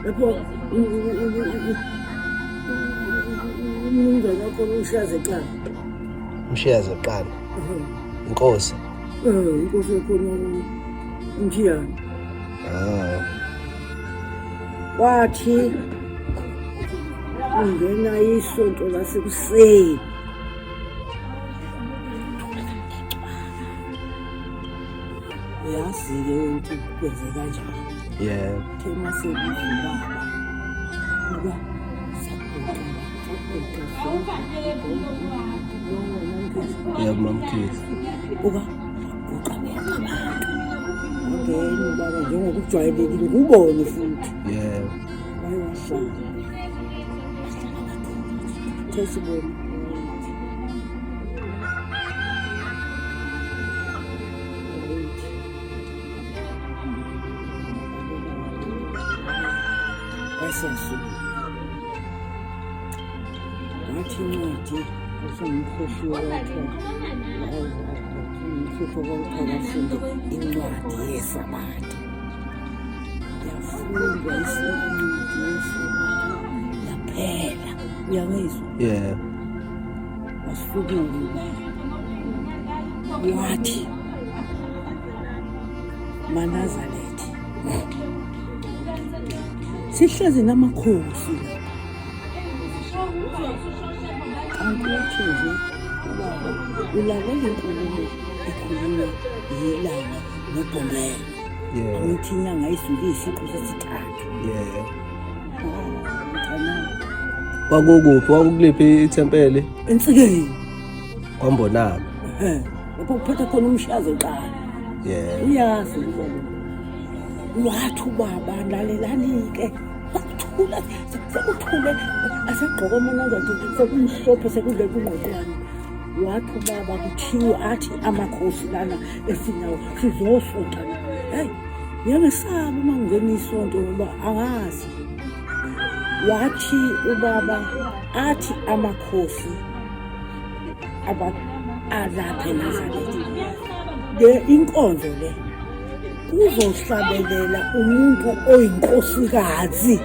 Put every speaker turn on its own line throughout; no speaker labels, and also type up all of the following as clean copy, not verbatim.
Lapho umnumzane wakhona ushaze qala.
Umshiyaze qala. Inkosi.
Inkosi yakhona umthiyane.
Ah.
Kwathi ungena isonto lasekuseni. Uyazi-ke ukuthi kwenze kanjani.
Yebo.
Kuthe uma sekuza ubaba, uba saguqa, saguqa sonke.
Yebo mamkhize.
Uba guqa bonke abantu. Wangena ubaba njengokujwayelekile kubone futhi.
Yebo.
Waye wahlala. Wahlala kakhulu. Kuthe sibona. Wasesuku wathi incwadi usengumkhohliwe wakho umkhohlo kwakuthiwa bafunde incwadi yesabatha yafundwa incwadi yesabatha yaphela uyangizwa
Yeah.
Wasukuma wathi maNazaretha sihlezi namakhosi lapha kanti uthi nje ubaba ulalela inkulumo ekhulunywa yilanga nobhomelo
Yeah.
angithi inyanga isuke isiqu sesithathu
Yeah.
Ah, mntanami.
Kwakukuphi? Kwakukuliphi ithempeli?
Ensikeni.
Kwambonami.
Ehhe, lapho kuphethe khona umshazo qala.
Yeah.
Uyazi ubaba. Wathi ubaba lalelani-ke kwakuthula sekuthule asegqoka amanazathu sekumhlophe sekudle kungqoqwane wathi ubaba kuthiwe athi amakhosi lana esinawo sizosonta heyi ngiyangesaba uma ngingena isonto ngoba angazi wathi ubaba athi amakhosi alapha eNazaretha le inkonzo le kuzohlabelela umuntu oyinkosikazi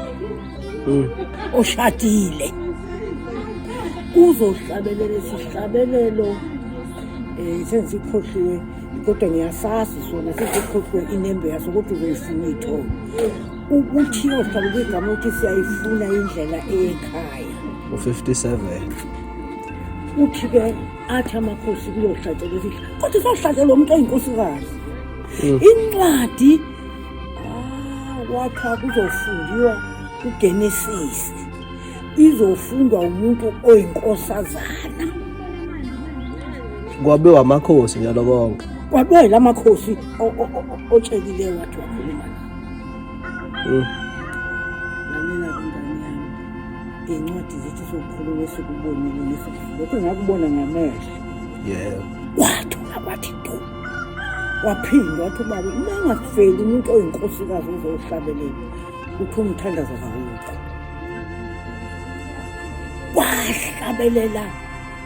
oshadile kuzohlabelela isihlabelelo um sengisikhohliwe kodwa ngiyasazi sona sesikhohliwe inembe yaso kodwa uzoyifuna uyithole ukuthi yohlala igama ukuthi siyayifuna indlela eyekhaya
U-57.
Uthi-ke athi amakhosi kuyohlatshelwa isihlahla kodwa isohlatshelwa umuntu oyinkosikazi incwadi ah, kwathiwa kuzofundiwa uGenesis izofundwa umuntu oyinkosazana
Kwabiwa amakhosi njalo konke.
Kwabiwa yila makhosi otshelileyo wathi wakhuluma nawo. Lalela ingane yami, iy'ncwadi zithi sokukhuluma esikubonile nesikuzwile. Lokhu ngakubona ngamehlo.
Yebo.
Wathula kwathi du. Waphinda wathi ubaba uma ungafeli umuntu oyinkosikazi ozohlabelela uthi umthandazo kawukho. Wahlabelela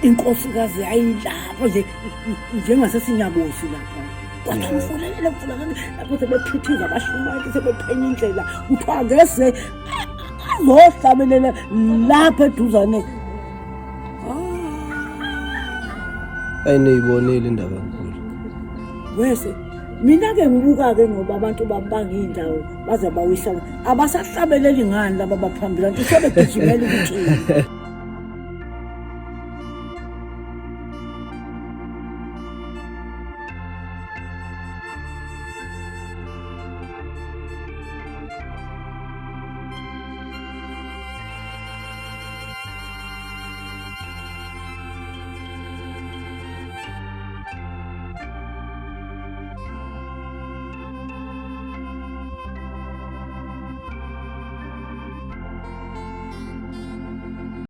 inkosikazi yayilapho nje njengasesinyabosi lapha kwathi mfulalela mfulalela lapho sebephithiza abashumayeli sebephenya indlela kuthiwa ngeze azohlabelela lapha eduzane.
Ayiniyibonile indaba enkulu.
Wese mina-ke ngibuka-ke ngoba abantu babanga iy'ndawo baze bawisa abasahlabeleli ngani laba baphambili kanti sebegijimela ukuthi